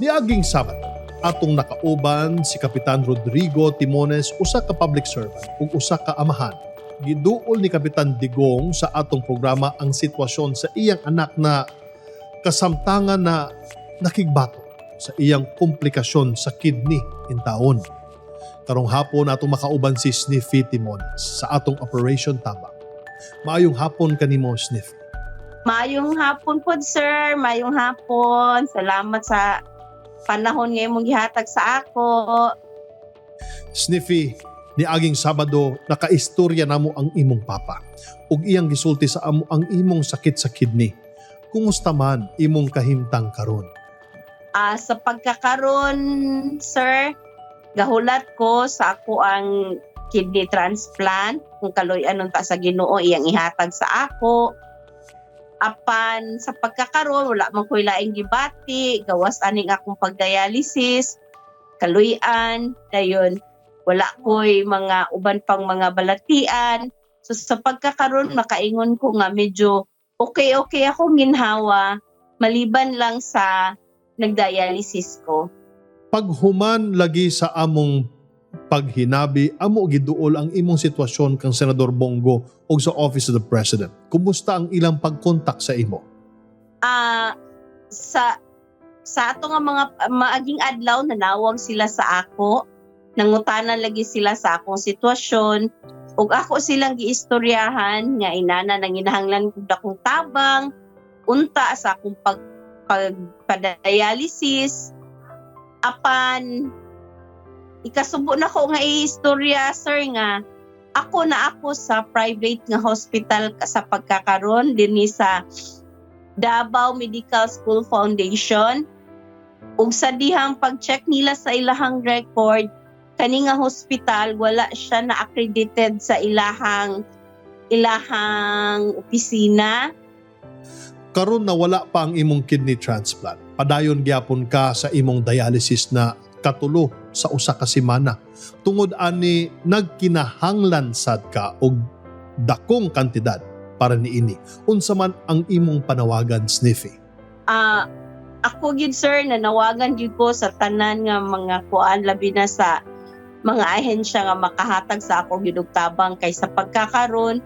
Niaging Sabado, atong nakauban si Kapitan Rodrigo Timones, usa ka public servant ug usa ka amahan. Giduol ni Kapitan Digong sa atong programa ang sitwasyon sa iyang anak na kasamtangan na nakigbato sa iyang komplikasyon sa kidney intaon. Karong hapon, atong makauban si Sniffy Timones sa atong Operation Tabang. Maayong hapon kanimo, Sniffy. Maayong hapon po, sir. Maayong hapon. Salamat sa panahon nga imong gihatag sa ako. Sniffy, niaging Sabado nakaistorya namo ang imong papa ug iyang gisulti sa amo ang imong sakit sa kidney. Kumusta man imong kahimtang karon? Sa pagkakaron, sir, gahulat ko sa ako ang kidney transplant. Kung kaluy-an unta sa Ginoo, iyang ihatag sa ako. Apan sa pagkakaron, wala man ko'y laing gibati, gawas aning akong pagdialysis, kaluy-an, dayon wala ko'y mga uban pang mga balatian. So sa pagkakaron, makaingon ko nga medyo okay-okay akong ginhawa, maliban lang sa nagdialysis ko. Paghuman lagi sa among paghinabi, amo giduol ang imong sitwasyon kang Senador Bong Go ug sa Office of the President. Kumusta ang ilang pagkontak sa imo? Sa ato nga mga maaging adlaw, nanawag sila sa ako. Nangutana lagi sila sa akong sitwasyon ug ako silang giistoryahan nga inana nang ginahanglan kog dakong tabang unta sa akong pagpadialysis. Apan ikasubo na ko nga iistorya, sir, nga ako na ako sa private nga hospital sa pagkakaron dinhi sa Davao Medical School Foundation, ug sa dihang pag-check nila sa ilahang record, kani nga hospital wala siya na accredited sa ilahang opisina. Karon na wala pa ang imong kidney transplant, padayon gyapon ka sa imong dialysis na katulo sa usa ka semana. Tungod ani, nagkinahanglan sad ka og dakong kantidad para niini. Unsa man ang imong panawagan, Sniffy? Ako gid, sir, nanawagan gyud ko sa tanan nga mga kuan, labi na sa mga ahensya nga makahatag sa ako gyud og tabang, kay sa pagkakaron,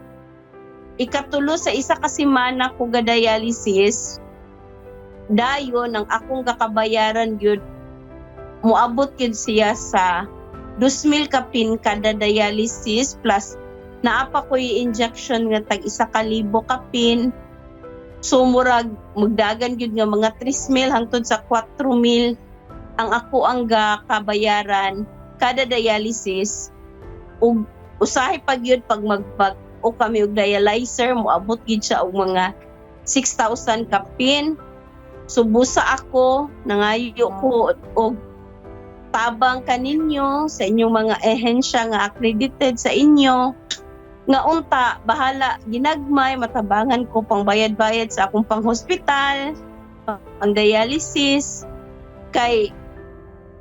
ikatulo sa isa ka semana ko ga-dialysis, dayon ang akong kakabayaran gyud moabot gyud siya sa 2,000 kapin kada dialysis, plus naa pa ko'y injection nga tag 1,000 kapin. So murag magdagan gyud nga mga 3,000 hangtod sa 4,000 ang ako ang kabayaran kada dialysis, ug usahay pa gyud pag magbag o kami og dialyzer, moabot gyud siya og mga 6,000 kapin. So busa ako, nangayo ko og tabang kaninyo sa inyong mga ehensya nga accredited sa inyo, nga unta bahala ginagmay matabangan ko pang bayad-bayad sa akong pang-hospital, pang dialysis, kay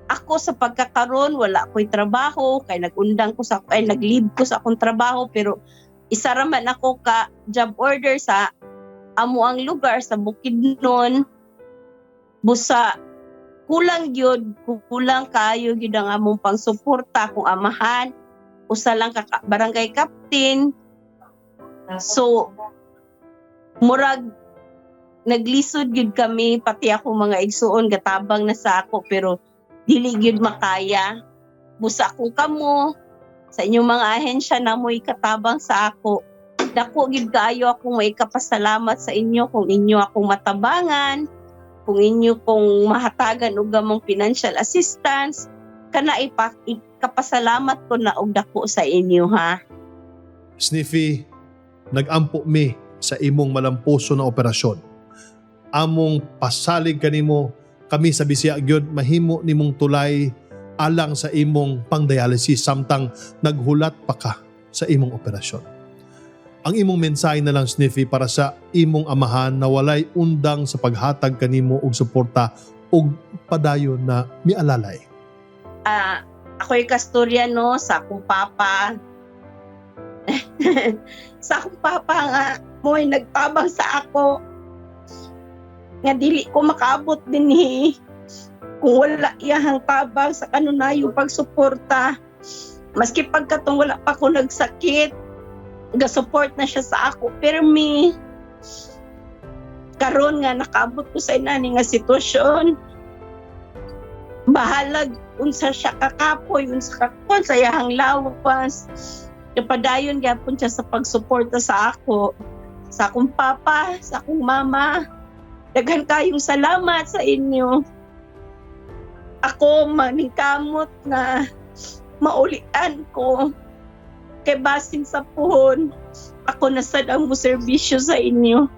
ako sa pagkakaron wala ko'y trabaho, kay nagundang ko sa, ay, nag-leave ko sa akong trabaho, pero isa ra man ako ka job order sa amo ang lugar sa Bukidnon. Busa kulang gyud, kulang kayo gyud ang among pangsuporta kung amahan usa lang ka barangay captain. So murag naglisod gyud kami, pati ako mga igsuon gatabang na sa ako, pero dili gyud makaya. Busa kung kamo sa inyong mga ahensya na mo'y katabang sa ako, dako gyud kaayo akong maikapasalamat sa inyo kung inyo akong matabangan, kung inyo kong mahatagan og gamong financial assistance kana, ikapasalamat ko na og dako sa inyo, ha. Sniffy, nagampo mi sa imong malampuso na operasyon. Among pasalig kanimo, kami sa Bisaya gyud mahimo nimong tulay alang sa imong pangdialysis samtang naghulat pa ka sa imong operasyon. Ang imong mensahe na lang, Sniffy, para sa imong amahan na walay undang sa paghatag kanimo og suporta ug padayon na mialalay. Ako'y kasturya, no, sa akong papa. Sa akong papa nga mo'y nagtabang sa ako nga dili ko makaabot dinhi. Kung wala iyahang tabang sa kanunayo pagsuporta, maski pagkatong wala pa ko nagsakit, ga-support na siya sa ako. Pero mi, karon nga nakaabot ko sa inani nga sitwasyon, bahalag unsa siya kakapoy, unsa kakon sa iyahang lawas. Kapadayon gyapon siya sa pagsuporta sa ako, sa akong papa, sa akong mama. Daghan kayong salamat sa inyo. Ako maningkamot na maulian ko kay basin sa puhon ako na sad ang moserbisyo sa inyo.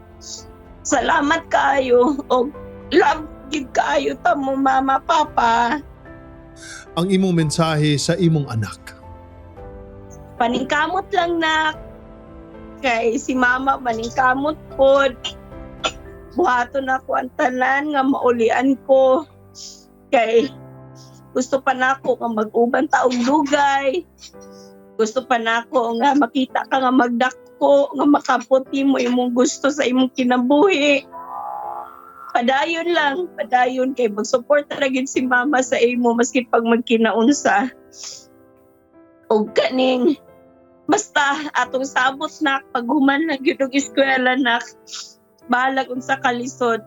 Salamat kaayo og love gid kaayo ta mo, mama, papa. Ang imong mensahe sa imong anak. Paningkamot lang na kay si mama maningkamot pod. Buhaton ako ang tanan nga maulian ko kay gusto pa nako nga mag-uban ta og dugay. Gusto pa nako nga makita ka nga magdako, nga makaputi mo imong gusto sa imong kinabuhi. Padayon lang, padayon kay mag-support ra gyud si mama sa imo maski pag magkinaunsa. Og kaning basta atong sabot na paghuman na gyud og eskwela na, bahalag unsa kalisod,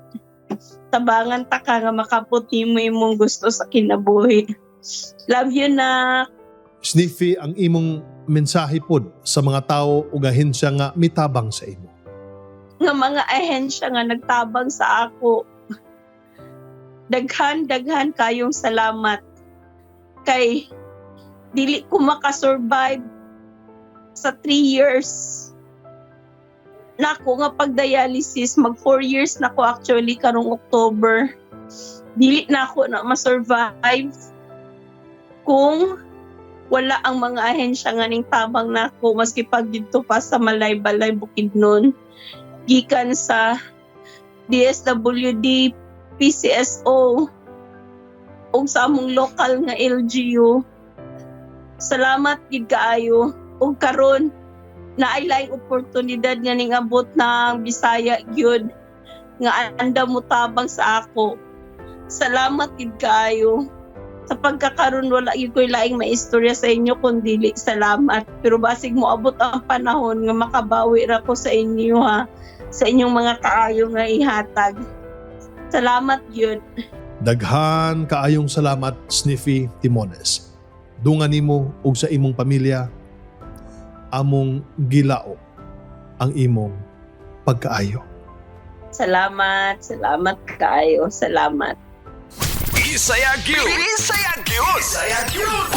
tabangan ta ka nga makaputi mo imong gusto sa kinabuhi. Love you na. Sniffy, ang imong mensahe pod sa mga tao ug ahensya nga mitabang sa imo. Nga mga ahensya nga nagtabang sa ako, daghan daghan kayong salamat kay dili ko makasurvive sa 3 years nako nga pagdialysis. Mag 4 years na ko actually karong October. Dili na ako na ma-survive kung wala ang mga ahensya nga ning tabang nako maski pag didto pa sa Malaybalay, Bukidnon, gikan sa DSWD, PCSO ug sa among lokal nga LGU. Salamat gid kaayo. Ug karon naay laing oportunidad nga ning abot ng Bisaya gyud nga anda mo tabang sa ako. Salamat gid kaayo. Sa pagkakaroon, wala gyud ko'y laing maistorya sa inyo kun dili salamat. Pero basig moabot ang panahon nga makabawi ra ko sa inyo ha, sa inyong mga kaayo nga ihatag. Salamat gyud. Daghan kaayong salamat, Sniffy Timones. Dungan nimo ug sa imong pamilya, among gilao ang imong pagkaayo. Salamat, salamat kaayo, salamat. Bisaya gyud. Bisaya gyud. Bisaya gyud.